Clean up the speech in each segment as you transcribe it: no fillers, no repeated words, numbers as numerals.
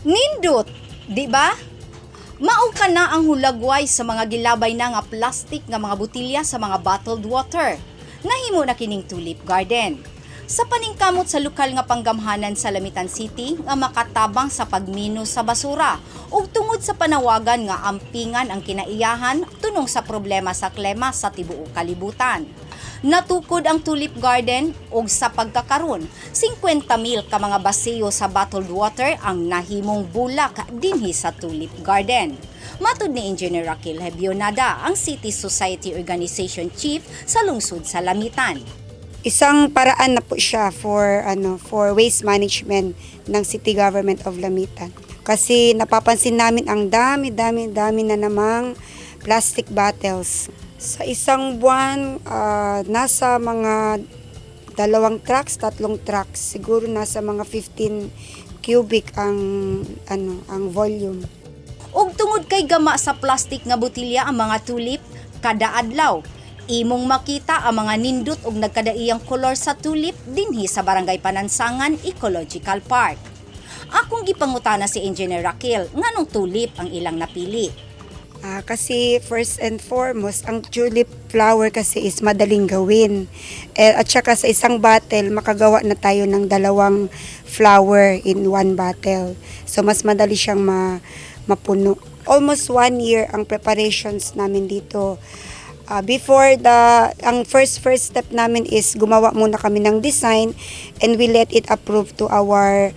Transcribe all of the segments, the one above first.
Nindot, di ba? Mao kana ang hulagway sa mga gilabay na nga plastic nga mga botilya sa mga bottled water. Nahimo na kining tulip garden. Sa paningkamot sa lokal nga panggamhanan sa Lamitan City nga makatabang sa pagmino sa basura ug tungod sa panawagan nga ampingan ang kinaiyahan tunong sa problema sa klima sa tibuok kalibutan. Natukod ang tulip garden ug sa pagkakaron, 50 mil ka mga basiyo sa bottled water ang nahimong bulak dinhi sa tulip garden. Matud ni Engineer Raquel Hebionada, ang City Society Organization Chief sa lungsod sa Lamitan. Isang paraan na po siya for ano, for waste management ng City Government of Lamitan. Kasi napapansin namin ang dami dami dami na namang plastic bottles. Sa isang buwan, nasa mga dalawang trucks, tatlong trucks, siguro nasa mga 15 cubic ang ano, ang volume. Ug tungod kay gama sa plastic nga botilya ang mga tulip, kada adlaw imong makita ang mga nindot og nagkadaiyang kolor sa tulip dinhi sa Barangay Panansangan Ecological Park. Akong gipangutana si Engineer Raquel nganong tulip ang ilang napili. Kasi first and foremost, ang tulip flower kasi is madaling gawin. Eh, at saka sa isang bottle, makagawa na tayo ng dalawang flower in one bottle. So mas madali siyang mapuno. Almost one year ang preparations namin dito. Before the, ang first first step namin is gumawa muna kami ng design and we let it approve to our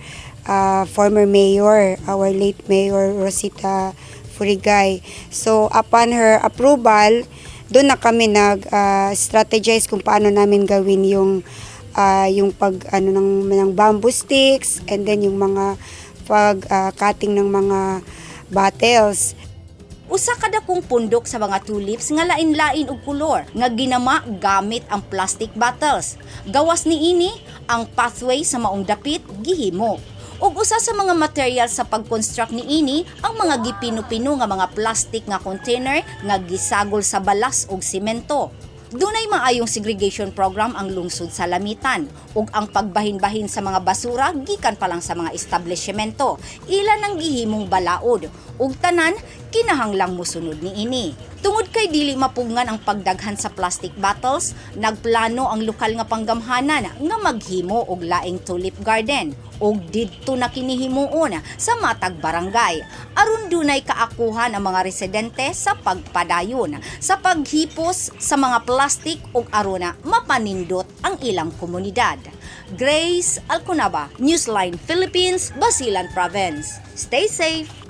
former mayor, our late Mayor Rosita Furigay. So upon her approval, doon na kami nag strategize kung paano namin gawin yung pag ano ng bamboo sticks and then yung mga pag cutting ng mga bottles. Usa ka dakong pundok sa mga tulips nga lain-lain og kolor nga ginama gamit ang plastic bottles. Gawas niini, ang pathway sa maong dapit gihimo. Ug usa sa mga material sa pag-construct niini ang mga gipino-pino nga mga plastic nga container nga gisagol sa balas ug simento. Dunay maayong segregation program ang lungsod sa Lamitan ug ang pagbahin-bahin sa mga basura gikan pa lang sa mga establishmento. Ilan ang gihimong balaod ug tanan kinahanglang mosunod niini. Tungod kay dili mapugngan ang pagdaghan sa plastic bottles, nagplano ang lokal nga panggamhanan nga maghimo og laing tulip garden ug didto na kini himuon sa matag barangay aron dunay kaakuhan ang mga residente sa pagpadayon sa paghipos sa mga plastic ug aron mapanindot ang ilang komunidad. Grace Alconaba, Newsline Philippines, Basilan Province. Stay safe.